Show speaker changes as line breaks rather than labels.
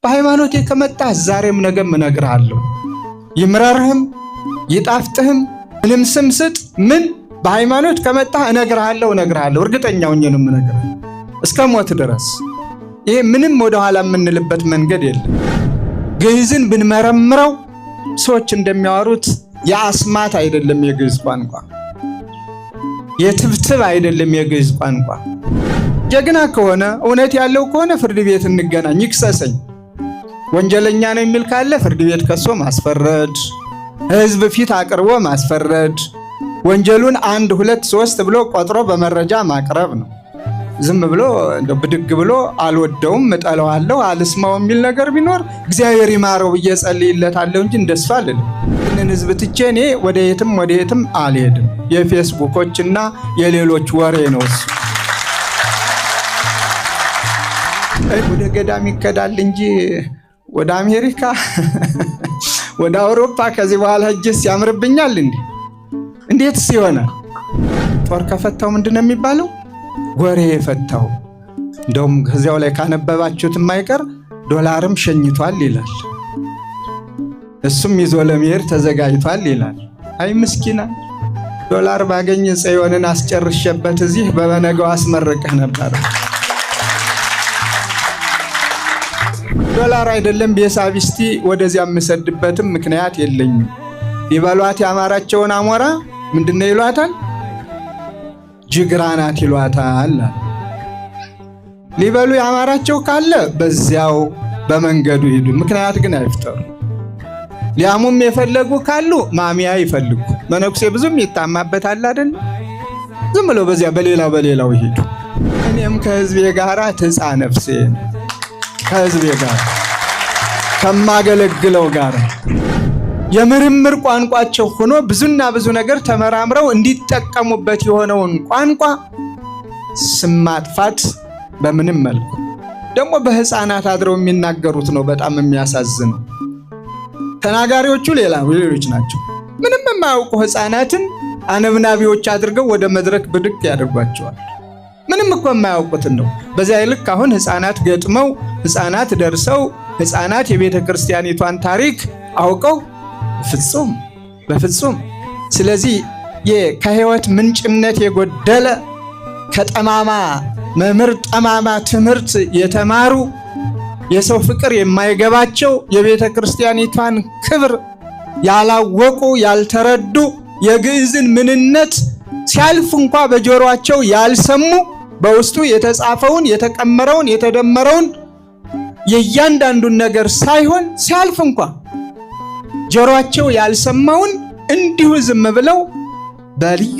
በሃይማኖቴ ከመጣህ ዛሬም ነገም እነግርሃለሁ። ይምረርህም ይጣፍጥህም ምንም ስም ስጥ ምን በሃይማኖት ከመጣህ እነግርሃለሁ እነግርሃለሁ። እርግጠኛ ሆኜ ነው የምነግርህ እስከ ሞት ድረስ። ይሄ ምንም ወደኋላ የምንልበት መንገድ የለም። ግዕዝን ብንመረምረው ሰዎች እንደሚያወሩት የአስማት አይደለም የግዕዝ ቋንቋ፣ የትብትብ አይደለም የግዕዝ ቋንቋ። ጀግና ከሆነ እውነት ያለው ከሆነ ፍርድ ቤት እንገናኝ፣ ይክሰሰኝ። ወንጀለኛ ነው የሚል ካለ ፍርድ ቤት ከሶ ማስፈረድ፣ ሕዝብ ፊት አቅርቦ ማስፈረድ፣ ወንጀሉን አንድ ሁለት ሶስት ብሎ ቆጥሮ በመረጃ ማቅረብ ነው። ዝም ብሎ እንደው ብድግ ብሎ አልወደውም፣ እጠለዋለሁ፣ አልስማው የሚል ነገር ቢኖር እግዚአብሔር ይማረው ብዬ ጸልይለታለሁ እንጂ እንደሱ አልልም። ይህንን ሕዝብ ትቼ እኔ ወደ የትም ወደ የትም አልሄድም። የፌስቡኮችና የሌሎች ወሬ ነው እሱ። ወደ ገዳም ይከዳል እንጂ ወደ አሜሪካ ወደ አውሮፓ ከዚህ በኋላ ሂጄስ ያምርብኛል እንዴ? እንዴትስ ይሆናል? ጦር ከፈታው ምንድን ነው የሚባለው? ጎሬ የፈታው። እንደውም ከዚያው ላይ ካነበባችሁት የማይቀር ዶላርም ሸኝቷል ይላል። እሱም ይዞ ለመሄድ ተዘጋጅቷል ይላል። አይ ምስኪና፣ ዶላር ባገኝ ጽዮንን አስጨርሼበት እዚህ በበነገው አስመርቅህ ነበር። ዶላር አይደለም ቤሳቢስቲ ወደዚያ የምሰድበትም ምክንያት የለኝም። ሊበሏት ያማራቸውን አሞራ ምንድነው ይሏታል? ጅግራ ናት ይሏታል። ሊበሉ ያማራቸው ካለ በዚያው በመንገዱ ሂዱ፣ ምክንያት ግን አይፍጠሩ። ሊያሙም የፈለጉ ካሉ ማሚያ ይፈልጉ። መነኩሴ ብዙም ይታማበታል አይደል? ዝም ብለው በዚያ በሌላው በሌላው ይሄዱ። እኔም ከህዝቤ ጋራ ትጻ ነፍሴ፣ ከህዝቤ ጋር ከማገለግለው ጋር የምርምር ቋንቋቸው ሆኖ ብዙና ብዙ ነገር ተመራምረው እንዲጠቀሙበት የሆነውን ቋንቋ ስም ማጥፋት በምንም መልኩ ደግሞ በህፃናት አድረው የሚናገሩት ነው። በጣም የሚያሳዝነው ተናጋሪዎቹ ሌላ ሌሎች ናቸው። ምንም የማያውቁ ህፃናትን አነብናቢዎች አድርገው ወደ መድረክ ብድግ ያደርጓቸዋል። ምንም እኮ የማያውቁትን ነው። በዚያ ልክ አሁን ህፃናት ገጥመው፣ ህፃናት ደርሰው፣ ህፃናት የቤተ ክርስቲያኒቷን ታሪክ አውቀው ፍጹም በፍጹም። ስለዚህ ከህይወት ምንጭነት የጎደለ ከጠማማ መምህር ጠማማ ትምህርት የተማሩ የሰው ፍቅር የማይገባቸው የቤተ ክርስቲያኒቷን ክብር ያላወቁ ያልተረዱ የግዕዝን ምንነት ሲያልፍ እንኳ በጆሮአቸው ያልሰሙ በውስጡ የተጻፈውን የተቀመረውን የተደመረውን የእያንዳንዱን ነገር ሳይሆን ሲያልፍ እንኳ ጆሮአቸው ያልሰማውን እንዲሁ ዝም ብለው በልዩ